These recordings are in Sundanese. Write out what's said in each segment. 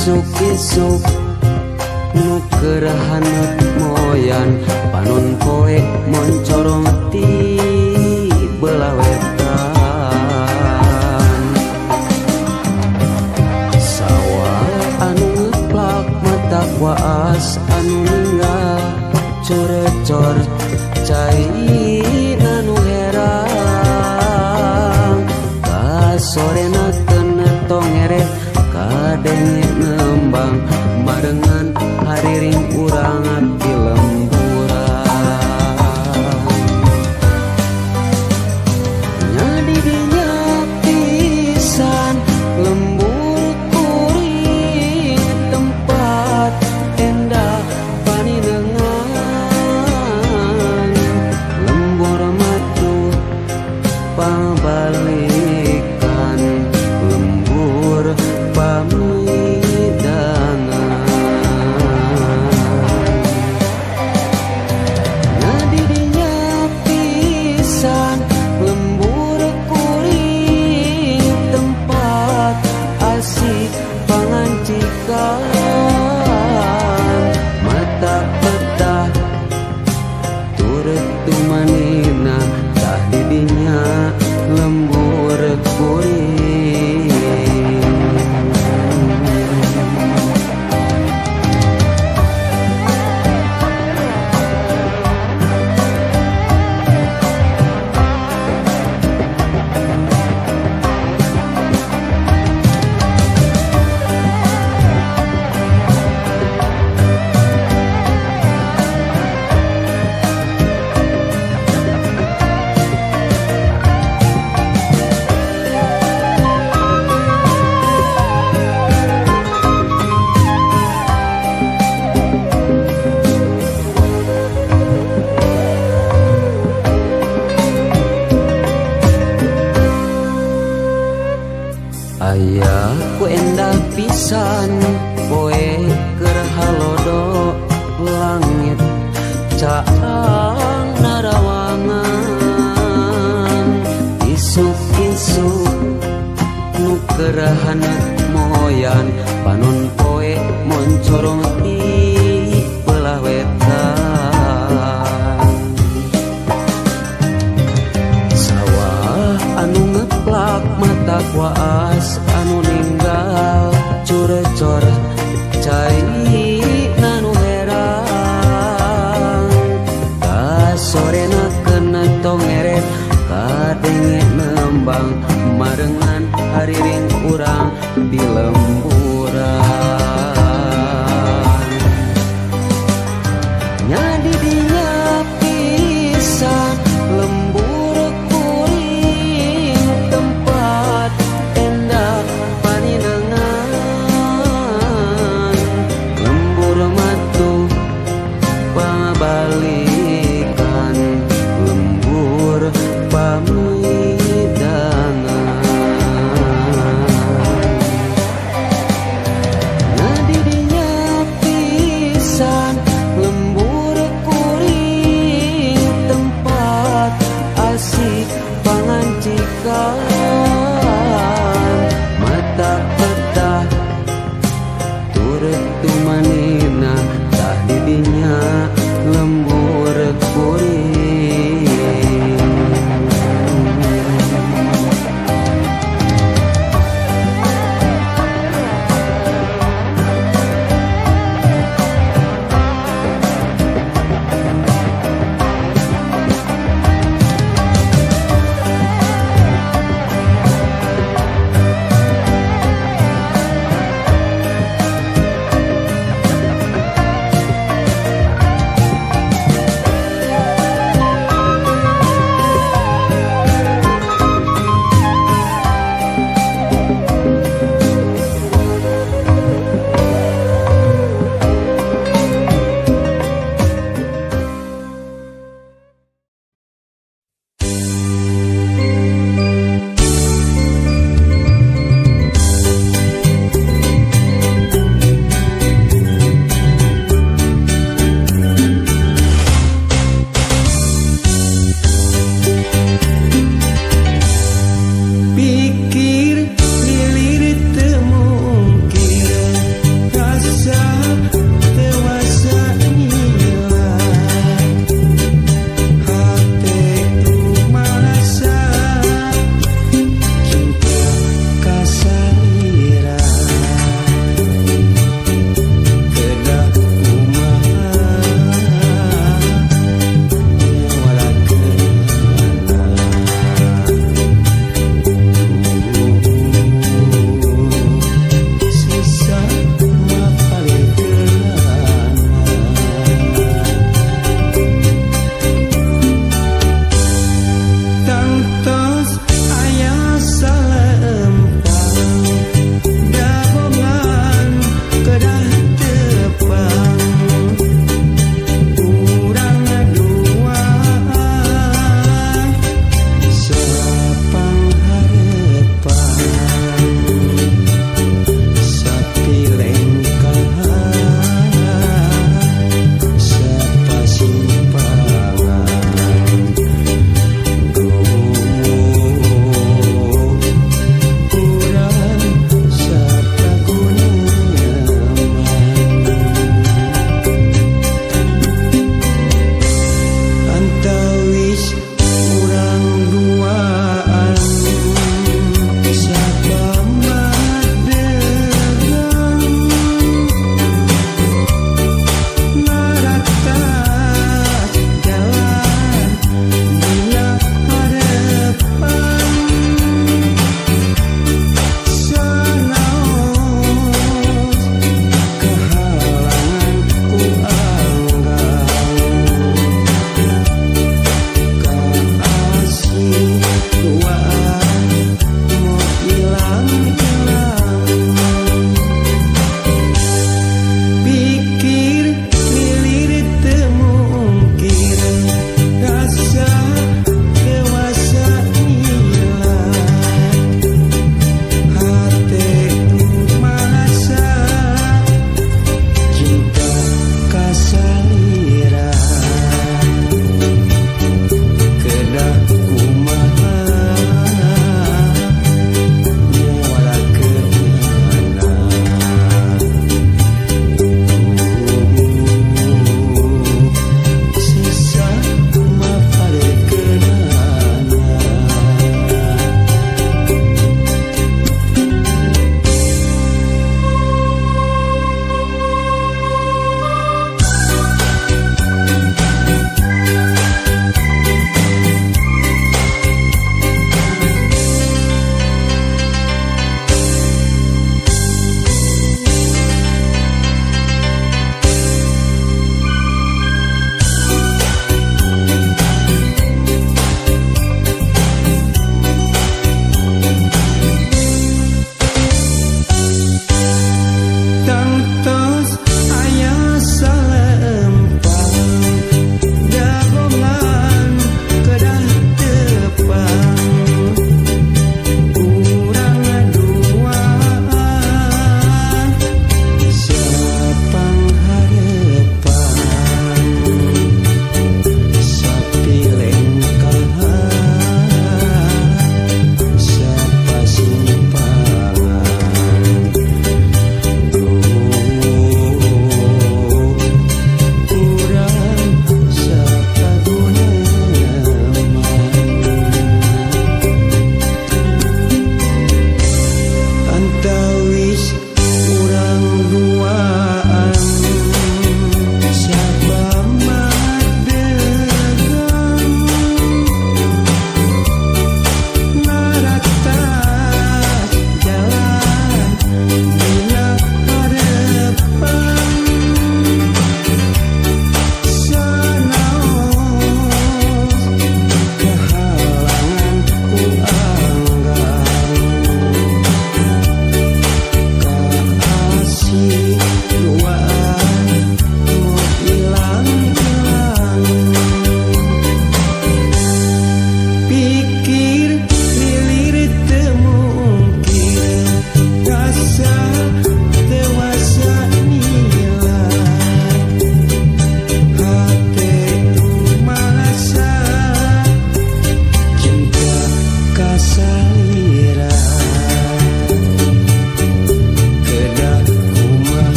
Isuk-isuk nu keur haneut moyan panon poe moncorong ti belah wetan. Sawah anu ngeplak mata waas anu ninggal corecor cai anu herang kasorena kena tongere kadenge nembang barengan hariring urang di lemburan. Nya didinya pisan lembur kuring tempat endah paninengan lembur matuh pabalikan lembur pamidangan. Nya didinya pisan lembur kuring tempat asih pangancikan mata petah turut tumanina tah didinya lembur kuring. Aya ku endah pisan poe keur halodo langit caang narawangan isuk-isuk nu keur haneut moyan panon poe moncorong ti belah wetan. Sawah anu ngeplak mata waas anu ninggal curecor cai nanu herang kasorena kena tongeret kadenge nembang marengan hariring urang di lemburan. Nya didinya pisan lembur kuring tempat endah paninengan lembur matuh pabalikan lembur pamidangan.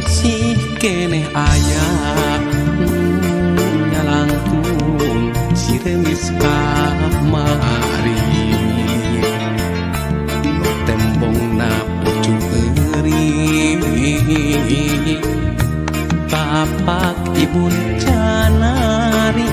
Masih keneh aya nyalangkung si remis kamari nu tembongna pucung euri tapi Bapak Ibu canari.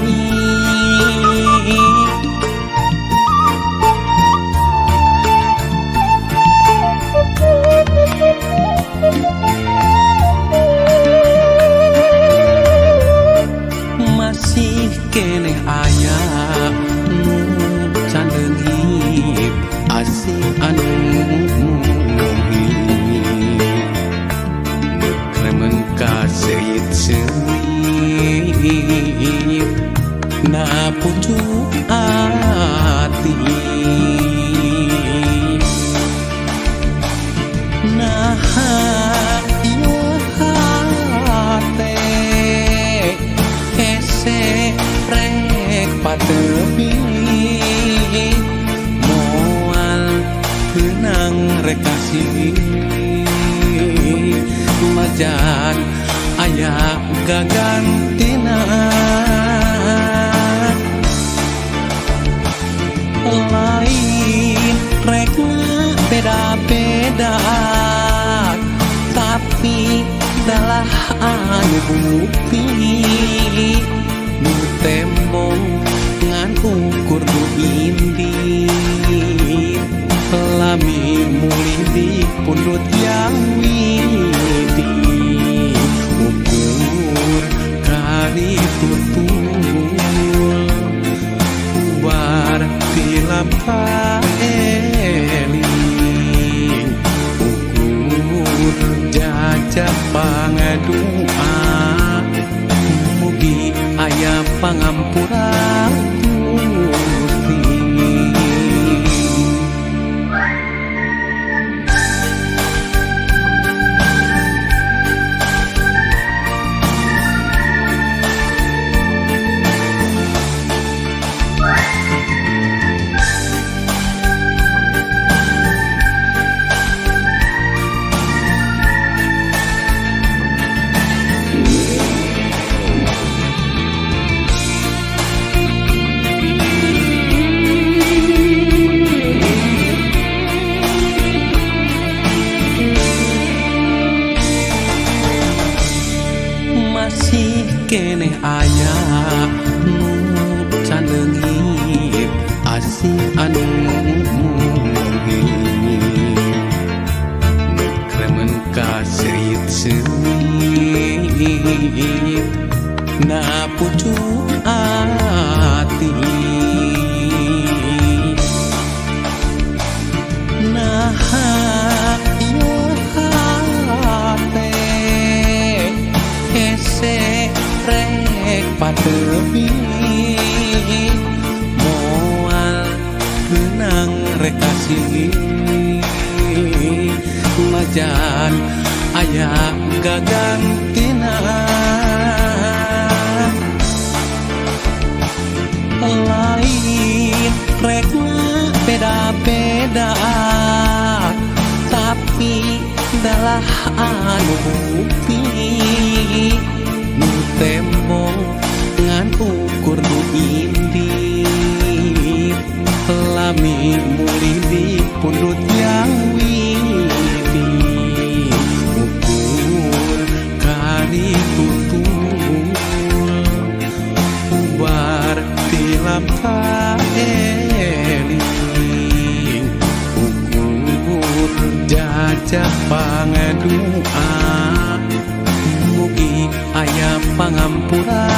Masih keneh aya nu can leungit asih anu kremen kaseuit-seuit na pucuk ati. Naha ieu hate hese rek patepi moal meunang rek kasih majan aya gagantina. Lain rek beda-beda tapi dalah anu bukti nu tembong ngan ukur nu indit lami mulih di pundut yang widi ukur kari tutul ubar tilampa eling ukur jajah pangadua mugi aya pangampura Gusti. Masih keneh aya nu can leungit asih anu muhit nu kremen kaseuit-seuit na pucuk ati. Naha ieu hate hese rek patepi moal meunang rek kasih majan aya gagantina. Lain rek beda-beda tapi dalah anu bukti nu tembong ngan ukur nu indit lami mulih di pundut yang widi ukur kari tutul ubar tilampa eling ukur jajah pangadua mugi aya pangampura.